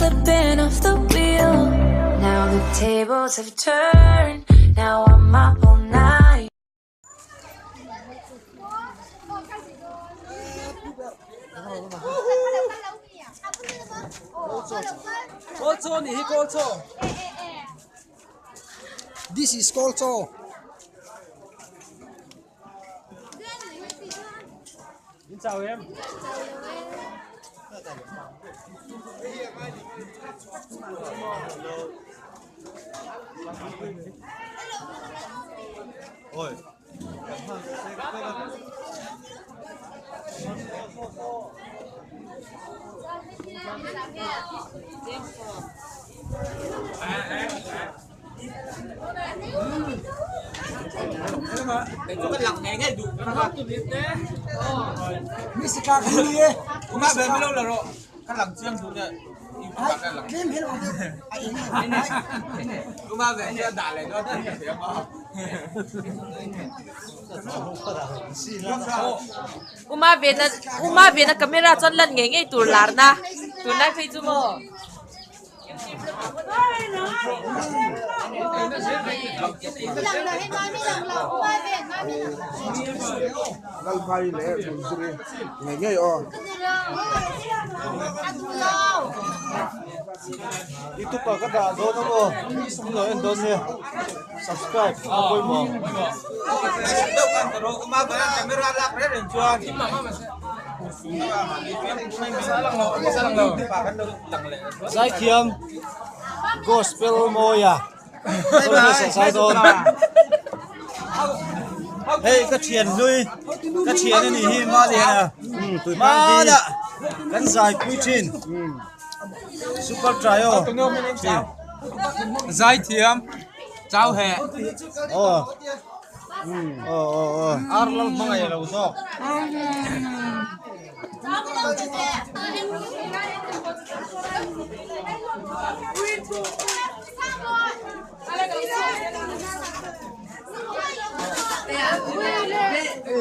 slipping off the wheel. Now the tables have turned. Now I'm up all night. Kawlchaw nih hi kawlchaw. This is kawlchaw. In chau em? Ôi. Uma vena Uma vena camera chuan lan ngei ngei tur larna tunlai phei chu maw. Lalhmai leh Nunziri ngei ngei aw. Youtube ah ka dah dawn a maw in lo en dawn nia subscribe a pawimawh. Zaithiam gospel mawia zai dawn hei ka thian hlui ka thian a nih hi Maliana hmanah kan zaipui thin super trio thin Zaithiam chau heh aw aw aw aw ar lal hmangaih lo zawk.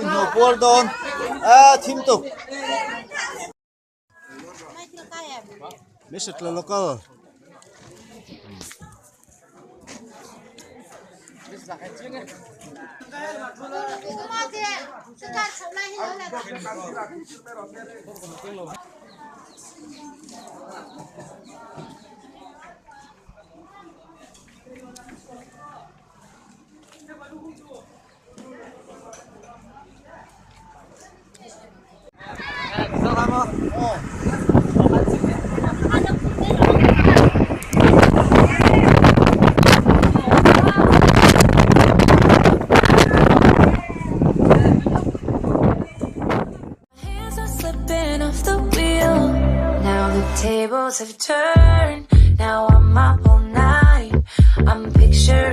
Hnuh puar dawn a thim tuk. Mr. Local. Hands are slipping off the wheel. Now the tables have turned. Now I'm up all night. I'm picturing.